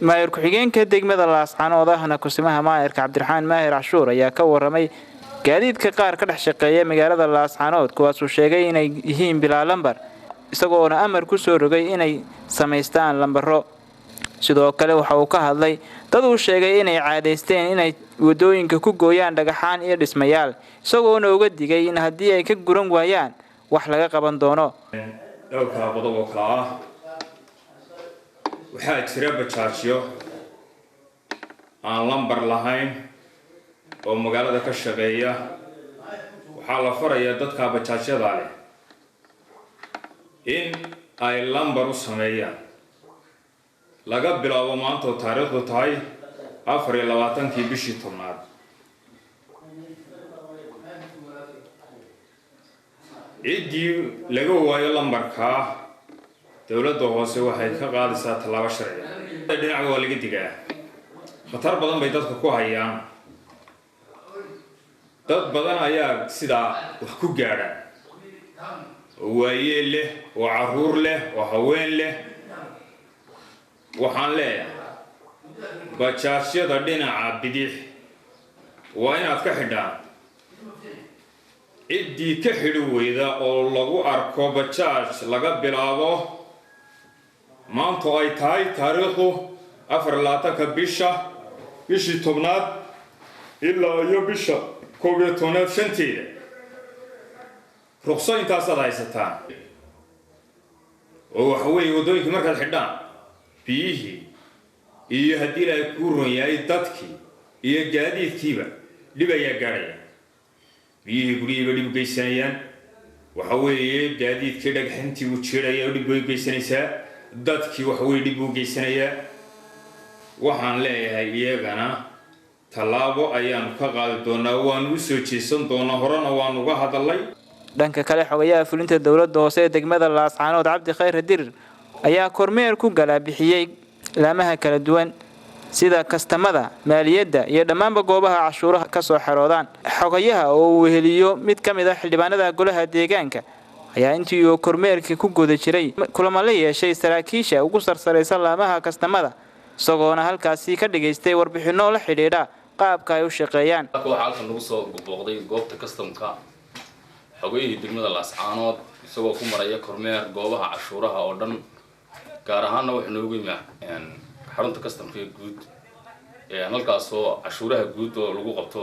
Maayir ku-xigeenka degmada Laascaanood, ahna kusimaha maayirka, Cabdiraxmaan Maahir Cashuur, ayaa ka waramay gaadiidka qaar ka dhex shaqeeya magaalada Laascaanood, kuwaasuu sheegay inay yihiin bilaa lambar, isagoona amar ku soo rogay inay samaystaan lambaro. Sidoo kale waxa uu ka hadlay dad uu sheegay inay caadaysteen inay wadooyinka ku gooyaan dhagaxaan iyo dhismayaal, isagoona uga digay in haddii ay ka guran waayaan wax laga qaban doono. Dhowrkaa qodob oo kale ah: waxaa jira bajaajyo aan lambar lahayn oo magaalada ka shaqeeya. Waxaa la farayaa dadka bajaajyada leh in ay lambar u sameeyaan laga bilaabo maanta oo taariikhdu tahay 24-kii bishii 10aad. Ciddii laga waayo lambarkaa, dowladda hoose waxay ka qaadaysaa tallaabo sharciga. Dhinaca waa laga digaa, khatar badan bay dadka ku hayaan, dad badan ayaa sidaa wax ku gaadha, oo waayeel leh, oo caruur leh, oo haween leh. Waxaan leeyahay, bajaajyada dhinaca bidix waa inaad ka xidhaan. Ciddii ka xidhi weyda oo lagu arko bajaaj, laga bilaabo maanto ay tahay taariikhdu 24-ka bisha, bishii 10aad, ilaa iyo bisha 11aad 5teeda, ruqso intaasaad haysataan. Oo waxa weeye, waddooyinkii markaad xidhaan, biyihii iyo, haddii Ilaahay kuu ron yahay, dadkii iyo gaadiidkiiba dhib ayaa gaadhaya. Biyihii guryihiiba dhib u geysanayaan, waxa weeye gaadiidkii dhagxintii uu jiidhaya oo dhib bay geysanaysaa, dadkii waxa weye dhib buu geysanayaa. Waxaan leeyahay, iyagana tallaabo ayaanu ka qaadi doonaa, waanu u soo jeesan doonaa, horena waanu uga hadalay. Dhanka kale, xogayaha fulinta dowladda hoose ee degmada Laascaanood, Cabdi Khayr Dirir, ayaa kormeer ku galaabixiyey laamaha kala duwan sida kastamada, maaliyadda iyo dhammaanba goobaha cashuuraha kasoo xeroodaan. Xogayaha oo uu weheliyo mid ka mid ah xildhibaanada golaha deegaanka ayaa intii uu kormeerka ku guda jiray kulamo la yeeshay saraakiisha ugu sarsaraysa laamaha kastamada, isagoona halkaasi ka dhagaystay warbixinno la xidhiidha qaabka ay u shaqeeyaan. Waxaa halkan nagu soo booqday goobta kastamka xogayihii degmada Laascaanood, isagoo ku maraya kormeer goobaha cashuuraha oo dhan, gaar ahaanna wuxuu noogu yimi xarunta kastamka ee guud, halkaasoo cashuuraha guud oo lagu qabto,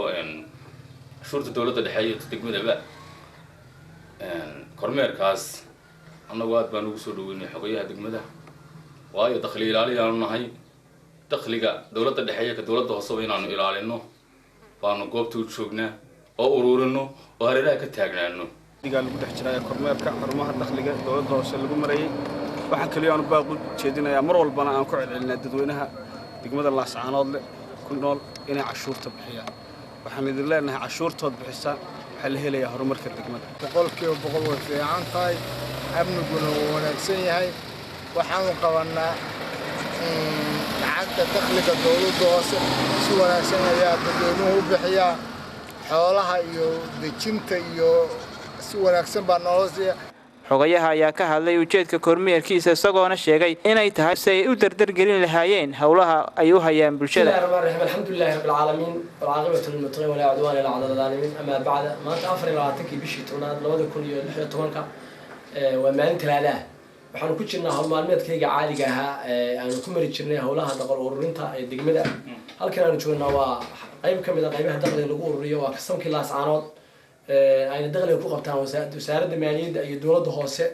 cashuurta dowladda dhexe iyo degmadaba. Kormeerkaas annagu aad baan ugu soo dhaweynay xogayaha degmada, waayo dakhli ilaaliyaanu nahay. Dakhliga dowladda dhexe iyo ka dowladda hooseba inaanu ilaalino baanu goobta u joognaa, oo ururino, oo hareeraha ka taagnaano. Lagu dhex jiraa kormeerka xarumaha dakhliga dowladda hoose lagu marayay. Waxaan kaliya aanu baaq u jeedinayaa, mar walbana aan ku celcelinaa, dadweynaha degmada Laascaanood leh ku nool inay cashuurta bixiyaan. Waxaan idin leenahay, cashuurtood bixisaan waxaa la helayaa horumarka degmada. 100% way fiican tahay, amniguna wuu wanaagsan yahay. Waxaanu qabannaa lacagta dakhliga dowladda hoose, si wanaagsan ayaa dadweynuhu u bixiyaa. Xoolaha iyo dejinta iyo si wanaagsan baa noola siiya. Xogayaha ayaa ka hadlay ujeedka kormeerkiisa, isagoona sheegay inay tahay si ay u dardargelin lahaayeen howlaha ay u hayaan bulshada. بسم الله الرحمن الرحيم، الحمد لله رب العالمين، والعاقبة للمتقين، ولا عدوان إلا على الظالمين، أما بعد. Maanta 24-kii bishii 10aad 2016-ka waa maalin Talaadaah. Waxaanu ku jirnaa howl maalmeedkayga caadiga ahaa ee aanu ku mari jirnay howlaha dakhli ururinta ee degmada. Halkan aanu joognaa waa qayb ka mid a qaybaha dakhliga lagu ururiyo, waa kastamkii Laascaanood ayna dakhliga ku qabtaan wasaaradda maaliyadda iyo dowladda hoose.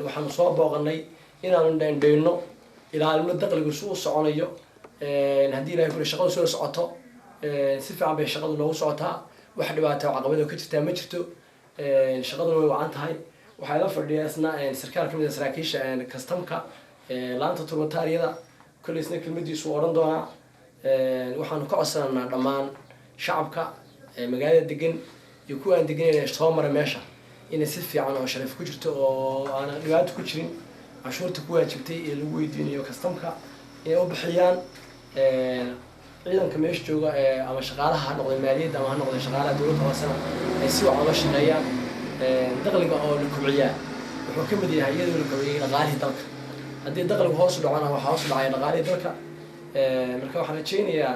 Waxaanu soo booqanay inaanu dhendheyno, ilaalino dakhligu si u soconayo. Haddii Ilahay kule shaqadu soo socoto, si fiican bay shaqadu noogu socotaa. Wax dhibaato oo caqabado ka jirtaa ma jirto, shaqaduna way wacan tahay. Waxaa ila fadhiya isna sarkaal kamid ah saraakiisha kastamka, laanta turbataariyada. Kolley isna kelmadiisu odhan doonaa. Waxaanu ka codsananaa dhammaan shacabka magaalada degan iyo kuwa aan deganeyn soo mara meesha inay si fiican oo sharaf ku jirto oo aanan dhibaato ku jirin cashuurta ku waajibtay ee lagu weydiinayo kastamka inay u bixiyaan. Ciidanka meesha jooga ama shaqaalaha ha noqday maaliyadda ama ha noqday shaqaalaha dowladda hoosena ay si wacan uga shaqeeyaan. Dakhliga oo la kobciyaa wuxuu ka mid yahay, iyadoo la kobciyay, dhaqaalihii dalka. Haddii dakhligu hoos u dhacona, waxaa hoos u dhacaya dhaqaalihii dalka. Marka waxaan rajaynayaa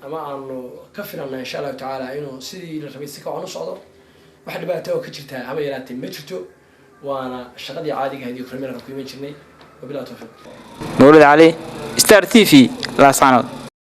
ama aanu ka filana, insha Allahu tacaala, inuu sidii la rabay si kacan u socdo. Wax dhibaato oo ka jirtaa haba yaraatee ma jirto, waana shaqadii caadiga ahayd iyo kormeerka ku iman jirnay. Wabillahi tawfiiq. Mawlid Cali, Star TV, Laascaanood.